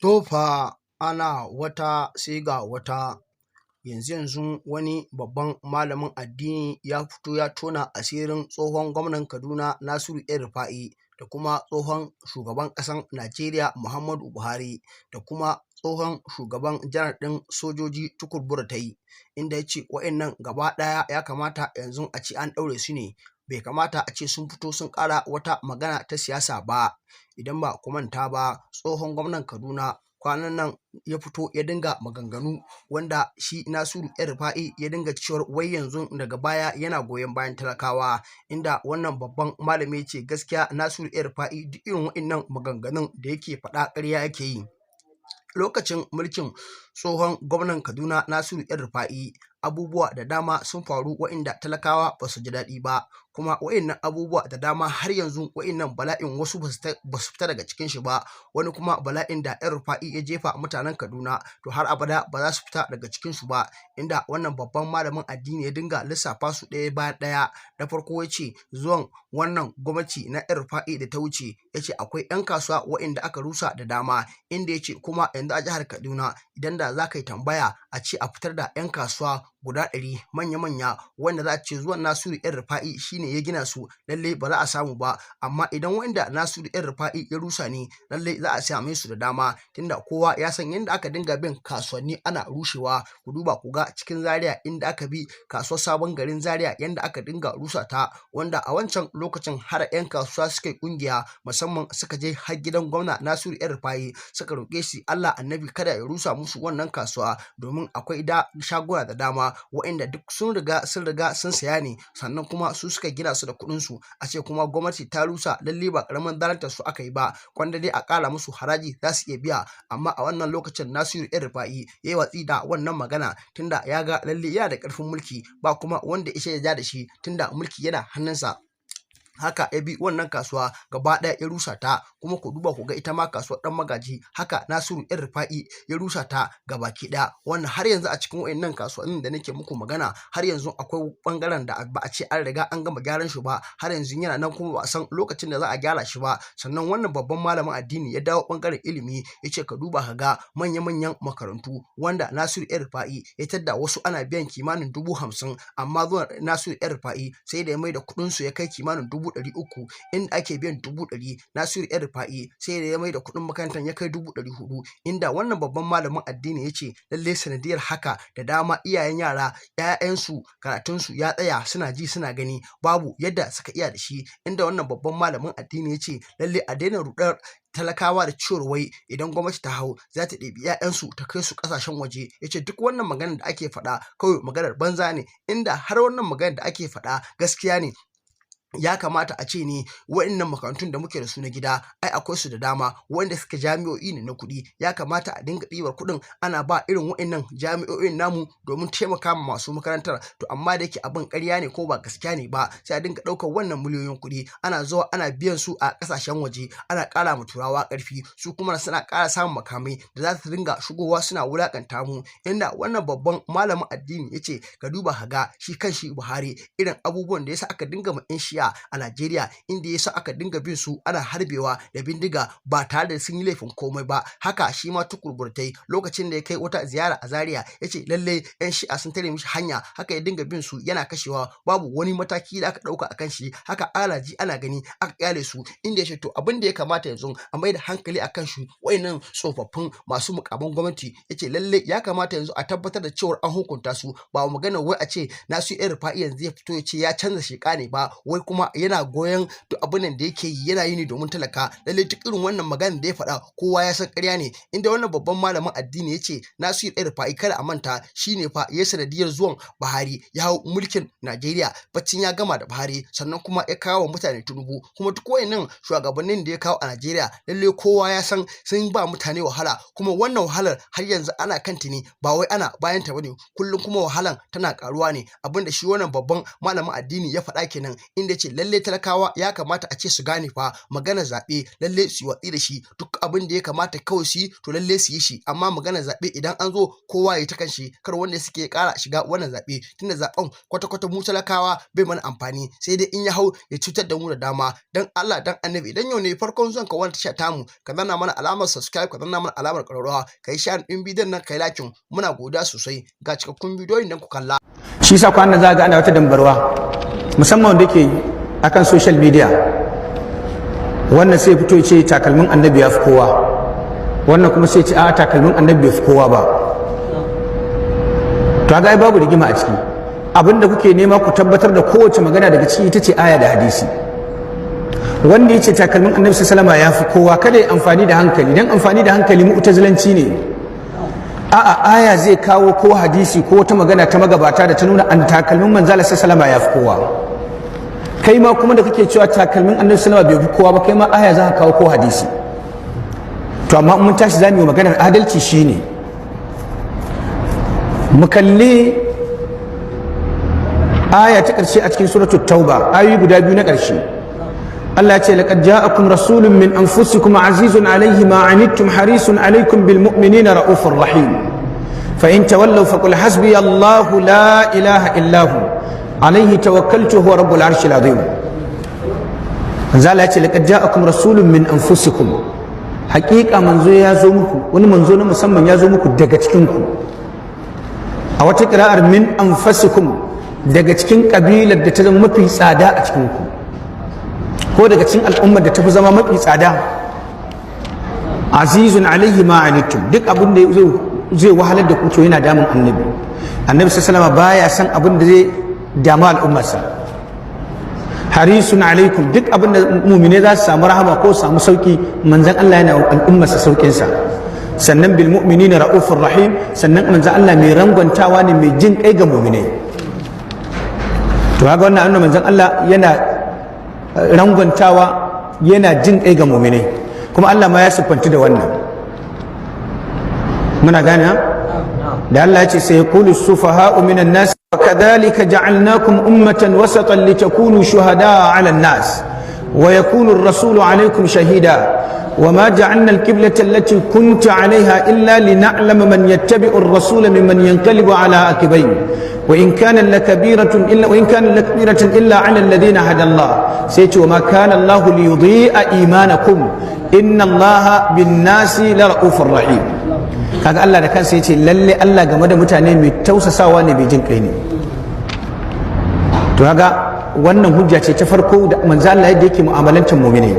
To fa, ana wata sai ga wata. Yanzu-yanzun wani babban malamin addini ya fito ya tona asirin tsohon gwamnan Kaduna Nasiru El-Rufa'i da kuma tsohon shugaban ƙasar Najeriya Muhammadu Buhari da kuma tsohon shugaban janar ɗin sojoji Tukur Buratai, inda ya ce wa'innan gaba ɗaya ya kamata yanzu a ce an ɗaure su ne, bai kamata a ce sun fito sun ƙara wata magana ta siyasa ba. Idan ba ku manta ba, tsohon gwamnan Kaduna kwanan nan ya fito ya dinga maganganu wanda shi Nasiru El-Rufa'i ya dinga cewar wai yanzu daga baya yana goyon bayan talakawa, inda wannan babban malami ya ce gaskiya Nasiru El-Rufa'i duk irin wa'innan maganganun da yake faɗa ƙarya yake yi. Lokacin mulkin tsohon gwamnan Kaduna Nasiru El-Rufa'i, abubuwa da dama sun faru wa'inda talakawa ba su ji daɗi ba, kuma wa'innan abubuwa da dama har yanzu wa'innan bala'in wasu ba su fita daga cikin shi ba. Wani kuma bala'in da El-Rufa'i ya jefa mutanen Kaduna, to har abada ba za su fita daga cikin su ba, inda wannan babban malamin addini ya dinga lissafa su ɗaya bayan ɗaya. Na farko ya ce zuwan wannan gwamnati na El-Rufa'i da ta wuce, ya ce akwai 'yan kasuwa wa'inda aka rusa da dama, inda ya ce kuma yanzu a jihar Kaduna idan da za ka yi tambaya a ce a fitar da 'yan kasuwa guda 100 manya-manya wanda za a ce zuwan Nasiru El-Rufa'i shine ya gina su, lallai ba za a samu ba. Amma idan wanda Nasiru El-Rufa'i ya rusa ne, lallai za a same su da dama, tunda kowa ya san yadda aka dinga bin kasuwanni ana rushewa. Ku duba ku ga cikin Zaria inda aka bi kasuwar Sabon Garin Zaria, yanda aka dinga rusa ta, wanda a wancan lokacin har 'yan kasuwa suka yi kungiya musamman suka je har gidan gwamna Nasiru El-Rufa'i suka roƙe shi Allah Annabi kada ya rusa musu wannan kasuwa, domin akwai da shaguna da dama wa'inda duk sun riga sun saya ne, sannan kuma su suka gina su da kuɗin su. A ce kuma gwamnati ta rusa, lalle ba ƙaramin zaluntar su aka yi ba, gwanda dai a ƙara musu haraji za su iya biya. Amma a wannan lokacin Nasiru El-Rufa'i ya yi watsi da wannan magana, tunda ya ga lalle yana da ƙarfin mulki, ba kuma wanda ya ja da shi, tunda mulki yana hannunsa. Haka ya bi wannan kasuwa gaba ɗaya ya rusa ta. Kuma ku duba ku ga ita ma kasuwar Ɗan Magaji, haka Nasiru El-Rufa'i ya rusa ta gabaki ɗaya. Wannan har yanzu a cikin wayannan kasuwannin da nake muku magana, har yanzu akwai ɓangaren da ba a ce an riga an gama gyaran shi ba, har yanzu yana nan, kuma ba a san lokacin da za a gyara shi ba. Sannan wannan babban malamin addini ya dawo ɓangaren ilimi, ya ce ka duba ka ga manya-manyan makarantu wanda Nasiru El-Rufa'i ya tadda wasu ana biyan kimanin 50,000, amma zuwan Nasiru El-Rufa'i sai da ya mai da kuɗin su ya kai kimanin 300,000. Inda ake biyan 100,000, Nasiru El-Rufa'i sai da ya mai da kuɗin makarantar ya kai 400,000, inda wannan babban malamin addini ya ce lallai sanadiyar haka da dama iyayen yara ‘ya'yansu karatunsu ya tsaya, suna ji suna gani, babu yadda suka iya da shi. Inda wannan babban malamin addini ya ce lallai a daina ruɗar talakawa da cewar wai idan gwamnati ta hau za ta ɗebi 'ya'yansu ta kai su ƙasashen waje. Ya ce duk wannan maganar da ake faɗa kawai maganar banza ne. Inda har wannan maganar da ake faɗa gaskiya ne, ya kamata a ce ne wa'innan makarantun da muke da su na gida, ai akwai su da dama wanda suke jami'o'i ne na kuɗi, ya kamata a dinga ɗibar kuɗin ana ba irin wa'innan jami'o'in namu domin taimaka ma masu makarantar. To amma da yake abin ƙarya ne ko ba gaskiya ne ba, sai a dinga ɗaukar wannan miliyoyin kuɗi ana zuwa ana biyan su a ƙasashen waje, ana ƙara ma Turawa ƙarfi, su kuma suna ƙara samun makamai da za su dinga shigowa suna wulaƙanta mu. Inda wannan babban malamin addini ya ce ka duba ka ga shi kanshi Buhari, irin abubuwan da yasa aka dinga ma 'yan Shi'a a Najeriya, inda yasa aka dinga bin su ana harbewa da bindiga ba tare da sun yi laifin komai ba. Haka shi ma Tukur Buratai lokacin da ya kai wata ziyara a Zaria, ya ce lalle 'yan Shi'a sun tare mishi hanya, haka ya dinga bin su yana kashewa, babu wani mataki da aka ɗauka akan shi. Haka ana ji ana gani aka kyale su. Inda ya ce to abin da ya kamata yanzu a mai da hankali akan shi wayannan tsofaffin masu mukaman gwamnati, ya ce lalle ya kamata yanzu a tabbatar da cewar an hukunta su. Ba magana wai a ce Nasiru El-Rufa'i yanzu ya fito ya ce ya canza sheka ne ba, wai kuma yana goyon duk abin da yake yi yana yi ne domin talaka. Lalle duk irin wannan magana da ya faɗa kowa ya san ƙarya ne. Inda wannan babban malamin addini ya ce Nasiru El-Rufa'i kada a manta shine fa ya sanadiyar zuwan Buhari ya hau mulkin Najeriya, baccin ya gama da Buhari sannan kuma ya kawo mutane Tinubu. Kuma duk wayannan shugabannin da ya kawo a Najeriya, lalle kowa ya san sun ba mutane wahala, kuma wannan wahalar har yanzu ana kanta ne, ba wai ana bayan ta bane. Kullum kuma wahalan tana karuwa ne. Abinda shi wannan babban malamin addini ya faɗa kenan, inda ce lalle talakawa ya kamata a ce su gane fa magana zaɓe lalle su yi watsi da shi, duk abin da ya kamata kawai su yi to lalle su yi shi, amma magana zaɓe idan an zo kowa ya ta kanshi, kar wanda suke ƙara shiga wannan zaɓe, tunda zaɓen kwata-kwata mu talakawa bai mana amfani, sai dai in ya hau ya cutar da mu da dama. Dan Allah dan Annabi, idan yau ne farkon zuwan ka wannan tasha tamu, ka danna mana alamar subscribe, ka danna mana alamar ƙararrawa, ka yi share ɗin bidiyon nan, ka yi liking. Muna godiya sosai. Ga cikakkun bidiyoyin nan ku kalla. Shi sa kwanan za ga ana wata dambarwa, musamman wanda ke akan social media. Wannan sai fito ce takalmin Annabi ya fi kowa, wannan kuma sai ce a takalmin Annabi bai fi kowa ba. To ga ai babu rigima a ciki. Abinda kuke nema ku tabbatar da kowace magana daga ciki ita ce aya da hadisi. Wanda ya ce takalmin Annabi sallama ya fi kowa, kada ya amfani da hankali, dan amfani da hankali mu'tazilanci ne. A'a, aya zai kawo ko hadisi ko wata magana ta magabata da ta nuna an takalmin manzala sallama ya fi kowa. Kai ma kuma da kake cewa takalmin Annabi sallama bai fi kowa ba, kai ma aya za ka kawo ko hadisi. To amma mun tashi za mu yi maganar adalci, shine mu kalli aya ta ƙarshe a cikin Suratul Tauba, ayoyi guda biyu na ƙarshe. Allah ya ce: "Laqad ja'akum rasulun min anfusikum azizun alayhi ma anittum harisun alaykum bil mu'minina ra'ufur rahim. Fa in tawallaw faqul hasbi Allahu la ilaha illa hu alayhi tawakkaltu huwa rabbul arshil azim." Manzo Allah ya ce: "Laqad ja'akum rasulun min anfusikum." Haƙiƙa manzo ya zo muku, wani manzo na musamman ya zo muku daga cikin ku. A wata ƙira'ar "min anfasikum", daga cikin ƙabilar da ta zama mafi tsada a cikin ku, ko daga cikin al'ummar da ta fi zama mafi tsada. "Azizun alaihi ma anittum", duk abin da zai wahalar da ku to yana damun Annabi. Annabi sallallahu baya san abin da zai damu al'ummarsa. "Harisun alaikum", duk abin da mumine za su samu rahama ko samu sauki, manzon Allah yana al'ummarsa saukinsa. Sannan "bil mu'minina ra'ufur rahim", sannan manzon Allah mai rangwantawa ne, mai jin kai ga mu'minai. To kaga wannan annabi, manzon Allah yana rangwantawa, yana jin kai ga mu'minai, kuma Allah ma ya siffanti da wannan. Muna gane da Allah ya ce: "Sayaqulu sufaha'u minan nas wa kadhalika ja'alnakum ummatan wasatan litakunu shuhada'a 'ala an-nas wa yakunu ar-rasulu 'alaykum shahida. وما جعلنا القبلة التي كنت عليها إلا لنعلم من يتبع الرسول ممن ينقلب على عقبيه وإن كان لكبيرة إلا على الذين هدى الله". سيتي: "وما كان الله ليضيع إيمانكم إن الله بالناس لرؤوف رحيم". Kaga Allah da kansa yace lalle Allah game da mutane mai tausasawa ne, mai jin kai ne. To kaga wannan hujja ce ta farko da manzo Allah yadda yake mu'amalantar mu'mini.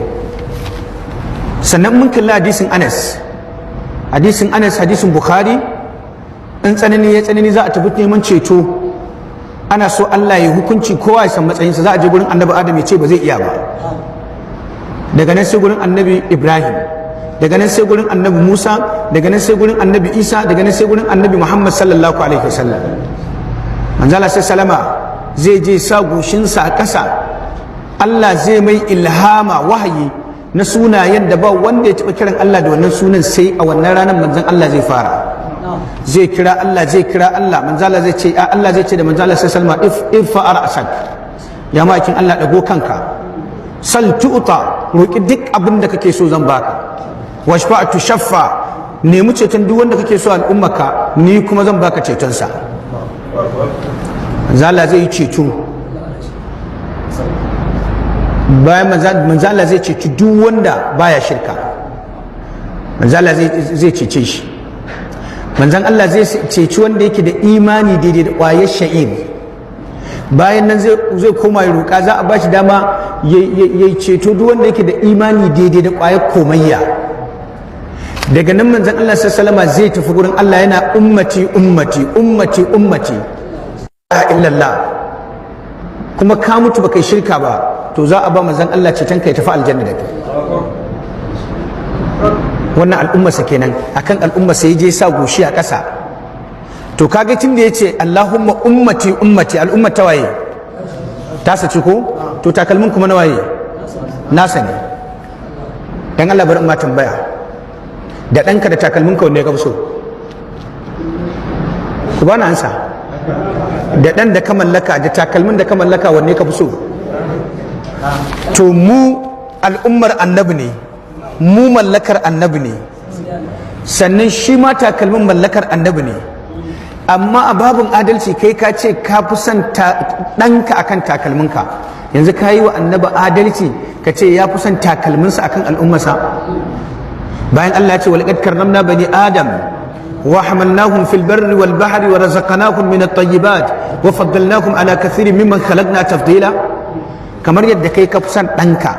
Sannan mun kalli hadisin Anas, hadisin Anas, hadisin Bukhari. In tsanani ya tsanani, za a tafi neman ceto, ana so Allah ya hukunci, kowa ya san matsayinsa. Za a je gurin Annabi Adam, ya ce ba zai iya ba. Daga nan sai gurin Annabi Ibrahim, daga nan sai gurin Annabi Musa, daga nan sai gurin Annabi Isa, daga nan sai gurin Annabi Muhammad sallallahu alaihi wasallam. Manzo Allah sai salama zai je sa goshinsa a ƙasa, Allah zai mai ilhama, wahayi na sunayen da ba wanda ya taɓa kiran Allah da wannan sunan sai a wannan ranar manzon Allah zai fara. Zai kira Allah, zai kira Allah, manzon Allah zai ce, Allah zai ce da manzon Allah sai salma: "Irfa ra'sak, ya ma'aikin Allah, dago kanka. Sal tu'ta, roki duk abin da kake so zan baka. Washfa tushaffa, nemi ceton duk wanda kake so al'ummaka, ni kuma zan baka ceton sa." Manzon Allah zai yi ceto. Bayan manzo Allah zai ceci duk wanda baya shirka, manzo Allah zai cece shi. Manzon Allah zai ceci wanda yake da imani daidai da ƙwayar sha'ir. Bayan nan zai koma ya roƙa, za a ba shi dama ya ceto duk wanda yake da imani daidai da ƙwayar komayya. Daga nan manzon Allah sallama zai tafi gurin Allah yana "Ummati, ummati, ummati, ummati". Illallah, kuma ka mutu baka yi shirka ba, to za a ba manzon Allah ceton ka, ya tafi aljanna da kai. Wannan al'ummarsa kenan. Akan al'ummarsa ya je sa goshi a ƙasa. To kaga tun da ya ce "Allahumma ummati, ummati", al'ummar ta waye? Tasa ce ko? To takalmin kuma na waye? Nasa ne. Dan Allah bari in ma tambaya: da ɗanka da takalmin ka, wanne ya fi so? Ku bani ansa. Da ɗan da ka mallaka da takalmin da ka mallaka, wanne ka fi so? To mu al'ummar Annabi ne, mu mallakar Annabi ne, sannan shi ma takalmin mallakar Annabi ne. Amma a babin adalci, kai ka ce ka fi son ɗanka akan takalminka. Yanzu ka yi wa Annabi adalci ka ce ya fi son takalminsa akan al'ummarsa, bayan Allah ya ce: ولقد كرمنا بني آدم وحملناهم في البر والبحر ورزقناهم من الطيبات وفضلناهم على كثير ممن خلقنا تفضيلا؟ Kamar yadda kai ka fi son ɗanka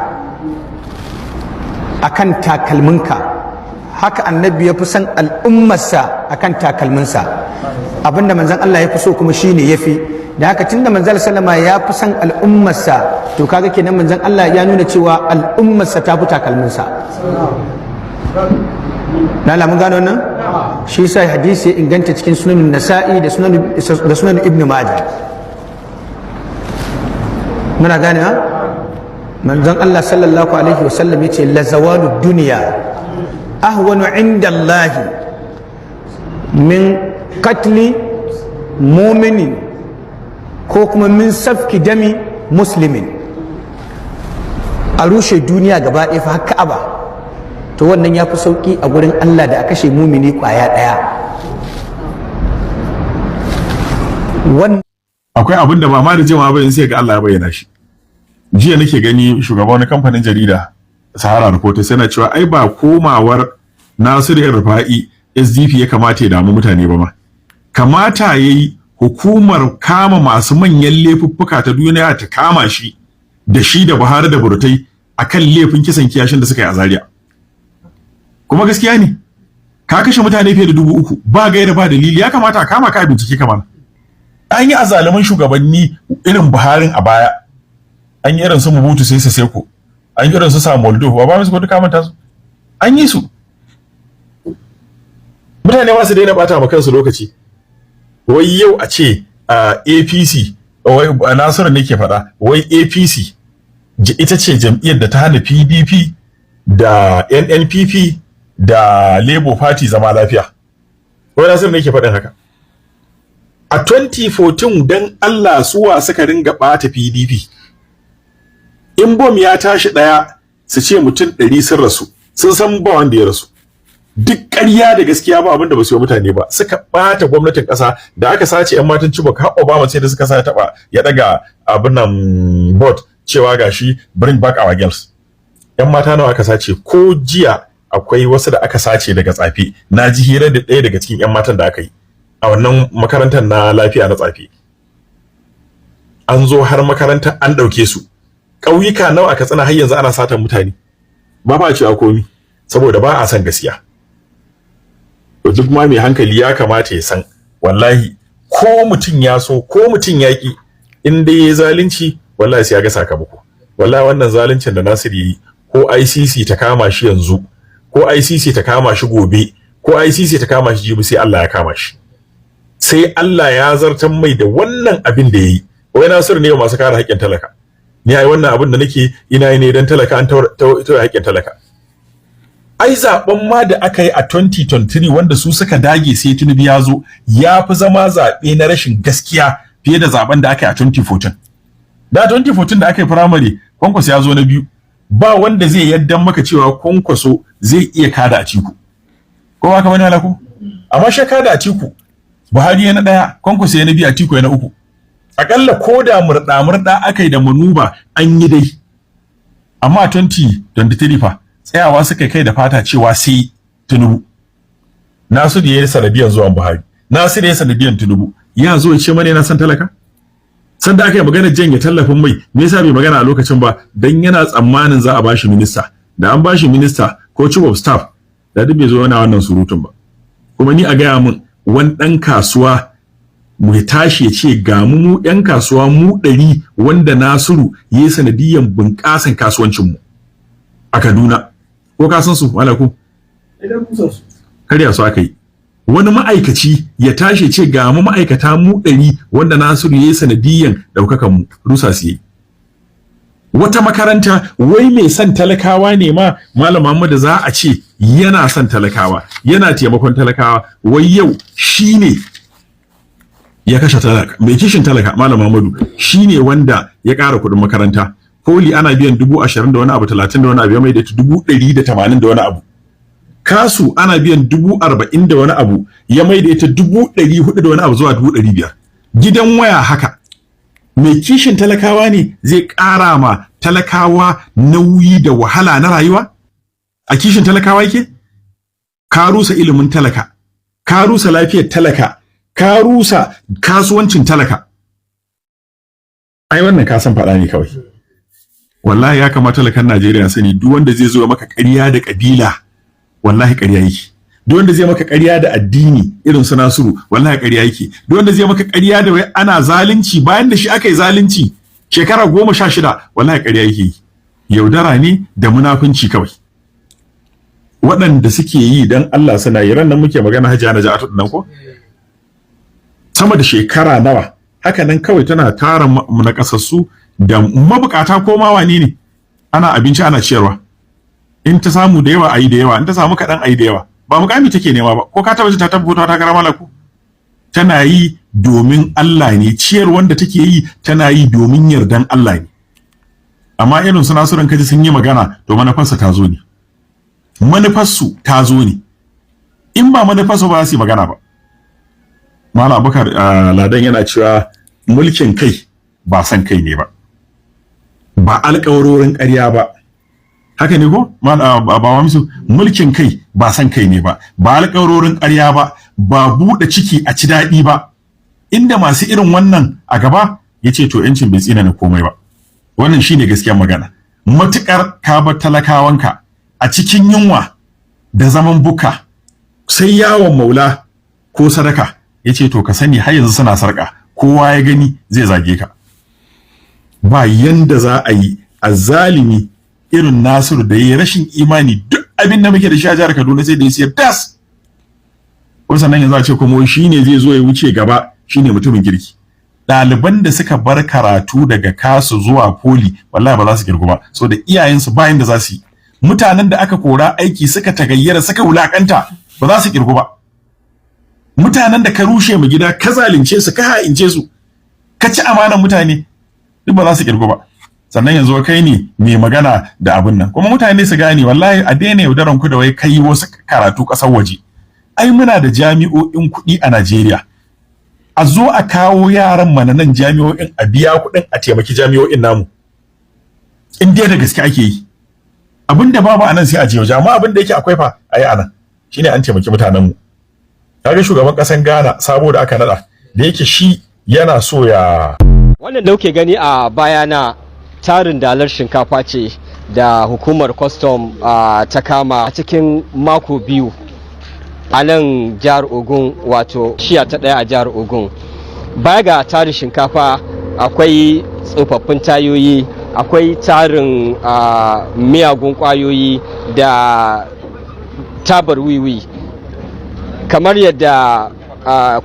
akan takalminka, haka Annabi ya fi son al'ummarsa akan takalminsa. Abinda Manzon Allah ya fi so kuma shine yafi. Da haka, tunda Manzon sallama ya fi son al'ummarsa, to kaga kenan Manzon Allah ya nuna cewa al'ummarsa ta fi takalminsa. Na mun gano wannan. Shi yasa hadisi ya inganta cikin Sunan Nasa'i da Sunan Ibnu Majah. Muna gane ha? Manzon Allah sallallahu alaihi wasallam yace: لزوال الدنيا أهون عند الله من قتل مؤمن ko kuma من سفك دم مسلم. A rushe duniya gaba ɗaya fa, Ka'aba, to wannan ya fi sauƙi a gurin Allah da a kashe mumini ƙwaya ɗaya. Akwai abin da ba ma da jimawa ba, sai ga Allah ya bayyana shi. Jiya nake gani shugaban wani kamfanin jarida, Sahara Reporters, yana cewa ai ba komawar Nasiru El Rufa'i SDP ya kamata ya damu mutane ba, ma kamata yayi hukumar kama masu manyan laifuffuka ta duniya ta kama shi, da shi da Buhari da Burtai, akan laifin kisan kiyashin da suka yi a Zaria. Kuma gaskiya ne, ka kashe mutane fiye da 3000 ba gaira ba dalili, ya kamata a kama ka, bincike. Kamar an yi azaluman shugabanni irin Buharin a baya, an yi irin su Mobutu Sese Seko, an yi irin su Samuel Doe, ba su duka manta su, an yi su. Mutane ba su daina bata ma kansu lokaci. Wai yau a ce APC, wai Nasiru ne ke faɗa, wai APC ita ce jam'iyyar da ta hana PDP da NNPP da Labour Party zama lafiya. Wai Nasiru ne ke faɗin haka a 2014. Dan Allah, suwa suka ringa ɓata PDP? In bom ya tashi ɗaya, su ce mutum 100 sun rasu, sun san ba wanda ya rasu. Duk ƙarya da gaskiya ba abin da ba su yi mutane ba. Suka ɓata gwamnatin ƙasa da aka sace 'yan matan Chibok, har Obama sai da suka sa taɓa ya ɗaga abin nan board cewa gashi, "Bring back our girls." 'Yan mata nawa aka sace? Ko jiya akwai wasu da aka sace daga Tsafe. Na ji hira da ɗaya daga cikin 'yan matan da aka yi a wannan makarantar na lafiya na Tsafe. An zo har makarantar an ɗauke su. Ƙauyuka nawa aka tsina har yanzu ana satan mutane, ba ba cewa komi, saboda ba a san gaskiya. To duk ma mai hankali ya kamata ya san, wallahi, ko mutum ya so ko mutum ya ki, in dai ya zalunci, wallahi sai ya ga sakamako. Wallahi wannan zaluncin da Nasiru yi, ko ICC ta kama shi yanzu, ko ICC ta kama shi gobe, ko ICC ta kama shi jibi, sai Allah ya kama shi, sai Allah ya zartar mai da wannan abin da yayi. Wai Nasiru ne masu kare haƙƙin talaka. Ni ai wannan abin da nake ina yi ne dan talaka, an tauye haƙƙin talaka. Ai zaben ma da aka yi a 2023, wanda su suka dage sai Tinubu ya zo, ya fi zama zaɓe na rashin gaskiya fiye da zaben da aka yi a 2014. Da 2014 da aka yi primary, Kwankwaso ya zo na biyu. Ba wanda zai yadda maka cewa Kwankwaso zai iya kada Atiku, ko ba ka bane alaku? Amma shi kada Atiku, Buhari ya na ɗaya, Kwankwaso ya na biyu, Atiku ya na uku. Akalla ko da murɗa murɗa aka yi da manuba, an yi dai. Amma 2023 fa, tsayawa suka kai da fata cewa sai Tinubu. Nasu da ya yi sanadiyan zuwan Buhari, Nasu da ya sanadiyan Tinubu ya zo ya ce mana yana son talaka. Sanda aka yi magana janye tallafin mai, me yasa bai magana a lokacin ba? Dan yana tsammanin za a bashi minista. Da an bashi minista ko chief of staff, da duk bai zo yana wannan surutun ba. Kuma ni a gaya min wani ɗan kasuwa mu tashi ya ce ga mu, mu ɗan kasuwa mu 100 wanda Nasiru ya yi sanadiyan bunƙasan kasuwancinmu a Kaduna. Ko ka san su wala ku karya su aka yi? Wani ma'aikaci ya tashi ce ga mu ma'aikata mu 100 wanda Nasiru ya yi sanadiyan ɗaukakan mu, rusa su yi. Wata makaranta, wai mai son talakawa ne ma, Malam Muhammadu, za a ce yana son talakawa, yana taimakon talakawa, wai yau shine ya kashe talaka. Mai kishin talaka, Malam Muhammadu, shine wanda ya ƙara kuɗin makaranta. Poli ana biyan 20,000 da wani abu, 30 da wani abu, ya mai da ita 180,000 da wani abu. KASU ana biyan 40,000 da wani abu, ya mai da ita 400,000 da wani abu zuwa 500,000. Gidan waya haka. Mai kishin talakawa ne zai ƙara ma talakawa nauyi da wahala na rayuwa? A kishin talakawa yake? Ka rusa ilimin talaka, ka rusa lafiyar talaka, ka rusa kasuwancin talaka. Ai wannan ka san faɗa ne kawai. Wallahi ya kamata talakan Najeriya sani, duk wanda zai zo maka ƙarya da ƙabila, wallahi ƙarya yake. Duk wanda zai maka ƙarya da addini irin su Nasiru, wallahi ƙarya yake. Duk wanda zai maka ƙarya da wai ana zalunci bayan da shi aka yi zalunci shekara 16, wallahi ƙarya yake yi. Yaudara ne da munafunci kawai. Waɗanda suke yi dan Allah suna yi. Ran nan muke magana Hajiya Naja'atu nan ko? Sama da shekara nawa haka nan kawai tana tara nakasassu da mabukata ko ma wane ne, ana abinci ana ciyarwa. In ta samu da yawa ayi da yawa, in ta samu kaɗan ayi da yawa. Ba mukami take nema ba. Ko ka taba ji ta tabbata ta kara malaku? Tana yi domin Allah ne. Ciyar wanda take yi, tana yi domin yardan Allah ne. Amma irin su Nasiru kaji sun yi magana, to manufarsa ta zo ne, manufarsu ta zo ne. In ba manufarsu ba su yi magana ba. Malam Abubakar Ladan yana cewa mulkin kai ba san kai ne ba, ba alƙawarorin ƙarya ba. Haka ne ko ba musu? Mulkin kai ba san kai ne ba, ba alƙawarorin ƙarya ba, ba buɗe ciki a ci daɗi ba. Inda masu irin wannan a gaba, ya ce to yancin bai tsina na komai ba. Wannan shine gaskiyar magana. Matukar ka bar talakawanka a cikin yunwa da zaman buka, sai yawon maula ko sadaka, ya ce to ka sani har yanzu suna sarƙa. Kowa ya gani zai zage ka. Ba yanda za a yi azzalimi irin Nasiru da ya rashin imani, duk abin da muke da shi a jihar Kaduna sai da ya siyar das. Ko sannan yanzu a ce kuma shi ne zai zo ya wuce gaba, shine mutumin kirki. Ɗaliban da suka bar karatu daga KASU zuwa poli, wallahi ba za su kirgu ba, so da iyayensu bayan da za su yi. Mutanen da aka kora aiki suka tagayyara, suka wulakanta, ba za su kirgu ba. Mutanen da ka rushe mu gida, ka zalunce su, ka ha'ince su, ka ci amanan mutane, duk ba za su kirgu ba. Sannan yanzu kai ne mai magana da abin nan. Kuma mutane su gane, wallahi a daina yaudaran ku da wai kai wasu karatu ƙasar waje. Ai muna da jami'o'in kuɗi a Najeriya. A zo a kawo yaran mana nan jami'o'in, a biya kuɗin, a taimaki jami'o'in namu. In dai da gaske ake yi, abin da babu anan sai a je waje, amma abin da yake akwai fa ayi anan, shine an taimaki mutanen mu. Kaga shugaban ƙasan Ghana sabo da aka nada, da yake shi yana so ya Wannan da kuke gani a bayana tarin dalar shinkafa ce da hukumar kwastam ta kama a cikin mako 2 a nan jihar Ogun, wato shiya ta 1 a jihar Ogun. Baya ga tarin shinkafa, akwai tsofaffin tayoyi, akwai tarin miyagun kwayoyi da tabar wiwi. Kamar yadda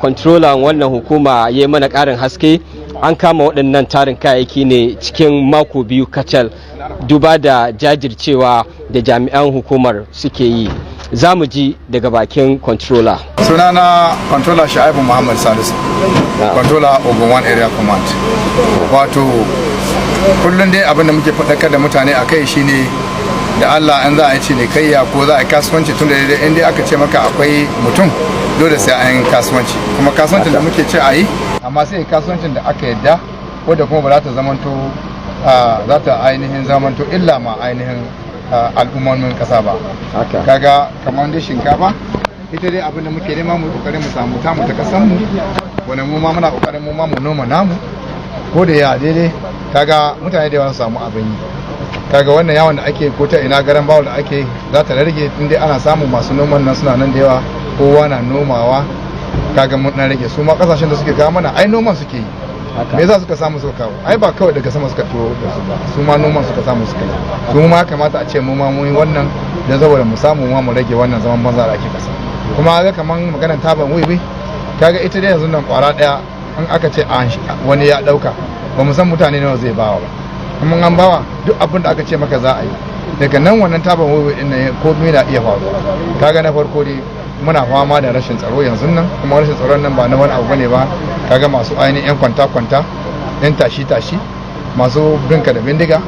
controller wannan hukuma ya yi mana ƙarin haske, an kama waɗannan tarin kayayyaki ne cikin mako 2 kacal, duba da jajircewa da jami'an hukumar suke yi. Za mu ji daga bakin controller. Sunana Controller Sha'ibu Muhammad Salisu, Controller, Ogun One Area Command. Wato kullum dai abin da muke faɗakar da mutane a kai shine, da Allah an za a yi cinikayya ko za a yi kasuwanci, tun da dai in dai aka ce maka akwai mutum, dole sai an yi kasuwanci. Kuma kasuwancin da muke ce a yi, amma sai kasuwancin da aka yadda, wadda kuma ba za ta zamanto za ta ainihin zamanto illa ma ainihin al'ummomin kasa ba. Kaga kamar dai shinkafa, ita dai abin da muke nema, mu kokarin mu samu tamu ta kasan mu, wanda mu ma muna kokarin mu ma mu noma namu, ko da ya daidai. Kaga mutane da yawa su samu abin yi. Kaga wannan yawon da ake ko ta ina, garan bawul da ake, za ta rage in dai ana samun masu noman nan suna nan da yawa, kowa na nomawa. Kaga mun dan rage. Su ma kasashen da suke kawo mana, ai noman suke yi. Me yasa suka samu suka kawo? Ai ba kawai daga sama suka turo da su ba, su ma noman suka samu suka yi. Su ma kamata a ce mu ma mun yi wannan don saboda mu samu mu rage wannan zaman banza da ake kasa. Kuma ga kaman maganar taban wiwi, kaga ita dai yanzu nan kwara daya in aka ce wani ya dauka, ba mu san mutane nawa zai bawa ba. Kuma an bawa, duk abin da aka ce maka za a yi daga nan, wannan taban wiwi din nan, komai na iya faruwa. Kaga na farko dai muna fama da rashin tsaro yanzu nan, kuma rashin tsaron nan ba na wani abu bane ba. Kaga masu ainihin yan kwanta kwanta, yan tashi tashi, masu binka da bindiga.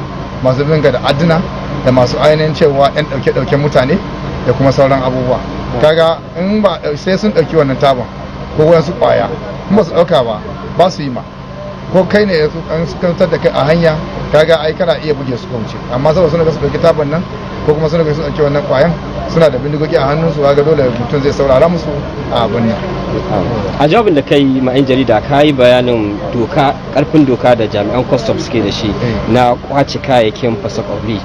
Masu binka da adduna da masu ainihin cewa 'yan ɗauke-ɗauken mutane da kuma sauran abubuwa. Kaga in ba sai sun ɗauki wannan taban ko wasu ƙwaya, in ba su ɗauka ba, ba su yi ma. Ko kai ne an kantar da kai a hanya, kaga ai kana iya buge su kauce. Amma saboda suna ga su ɗauki taban nan ko kuma suna ga su ɗauki wannan ƙwayan, suna da bindigogi a hannunsu, kaga dole mutum zai saurara musu a abin nan. A jawabin da kai ma 'yan jarida, ka yi bayanin doka, karfin doka da jami'an kwastam suke da shi na kwace kayayyakin fasakobri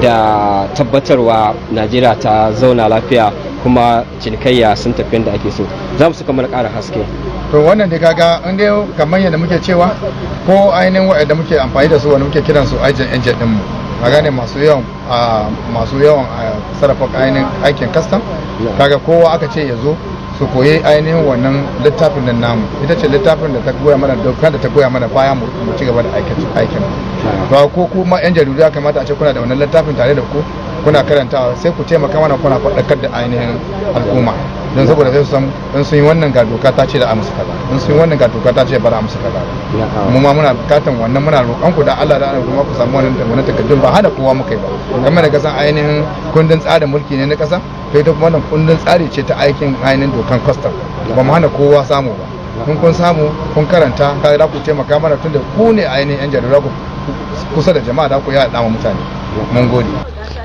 da tabbatarwa Najeriya ta zauna lafiya kuma cinikayya sun tafi yadda ake so. Za mu suka mana ƙara haske. To, wannan dai kaga in dai kamar yadda muke cewa, ko ainihin wa'anda muke amfani da su, wanda muke kiran su agent agent din mu, a gane, masu yawan sarrafa ainihin aikin custom, kaga kowa aka ce ya zo su koyi ainihin wannan littafin nan namu. Ita ce littafin da ta goya mana dokar da ta goya mana baya mu ci gaba da aikin ba. Ko kuma yan jaridu, ya kamata a ce kuna da wannan littafin tare da ku, kuna karantawa, sai ku taimaka mana kuna faɗakar da ainihin al'umma, don saboda sai su san in sun yi wannan, ga doka ta ce da amsa kaza, in sun yi wannan, ga doka ta ce ba da amsa kaza. Mu ma muna bukatan wannan. Muna roƙon ku da Allah da Allah kuma ku samu wannan takardun. Ba hana kowa muka yi ba. Kamar da kasan ainihin kundin tsarin mulki ne na kasa, to ita kuma wannan kundin tsari ce ta aikin ainihin dokan custom. Ba mu hana kowa samu ba. In kun samu kun karanta, ka da ku taimaka mana, tunda ku ne ainihin yan jarida, ku kusa da jama'a, da ku yaɗa ma mutane. Mun gode.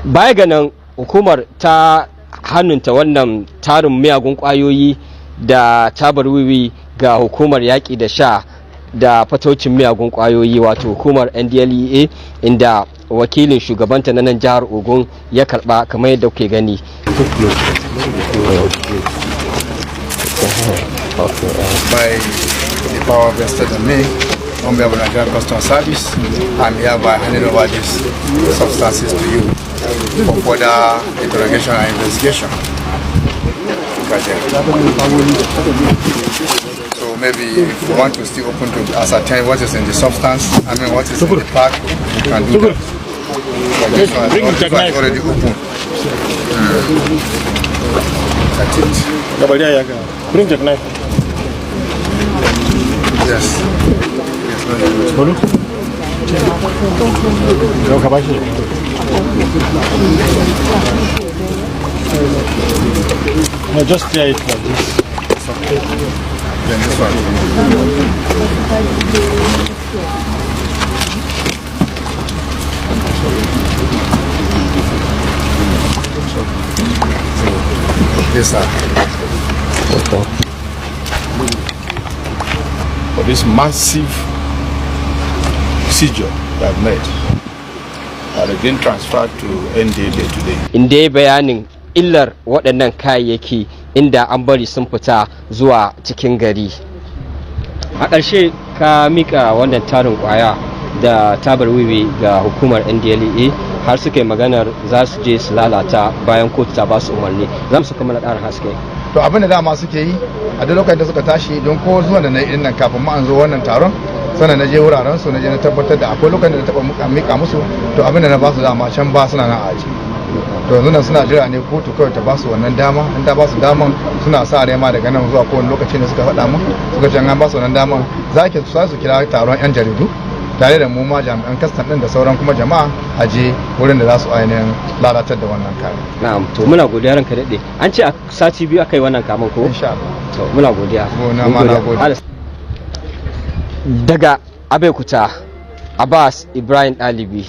Baya ga nan, hukumar ta hannunta wannan tarin miyagun kwayoyi da tabar wiwi ga hukumar yaƙi da sha da fataucin miyagun kwayoyi, wato hukumar NDLEA, inda wakilin shugabanta na nan jihar Ogun ya karba, kamar yadda kuke gani. By the power vested in me on behalf of Nigerian Customs Service, I'm hereby handing over these substances to you for further interrogation and investigation. Okay. So maybe if you want to still open to ascertain what is in the substance, I mean, what is in the pack, you can do that. But this one, Bring this one is already open. That's it. Bring the knife. Yes. Yes, no, no, no. Bolu. Yau ka bashi. No, just tear it like this. It's okay. Then this one. Yes, sir. For this massive seizure they have made that has been transferred to NDLEA today. Inda ya bayanin illar waɗannan kayayyaki inda an bari sun fita zuwa cikin gari. A ƙarshe, ka mika wannan tarin kwaya da tabar wiwi ga hukumar NDLEA, har suka yi maganar za su je su lalata bayan kotu ta ba su umarni. Za mu saka mana ƙarin haske. To, abin da dama suke yi a duk lokacin da suka tashi, don ko zuwa da na yi nan kafin ma an zo wannan taron, sannan na je wuraren su, na je na tabbatar da akwai lokacin da na taba mika musu. To, abin da na ba su dama can ba suna nan a aji. To, yanzu nan suna jira ne kotu kawai ta ba su wannan dama. In ta ba su daman, suna sa rai ma daga nan zuwa kowane lokaci ne suka faɗa mun. Suka ce an ba su wannan daman, za ki su kira taron yan jaridu tare da mu ma jami'an kastam din da sauran kuma jama'a, a je wurin da za su ainihin lalatar da wannan kayan. Na'am, to muna godiya, ranka daɗe. An ce a sati 2 aka yi wannan kamun ko? Insha Allah. To, muna godiya. Gona Mun ma na gode. gode. Daga Abeokuta, Abbas Ibrahim Ɗalibi.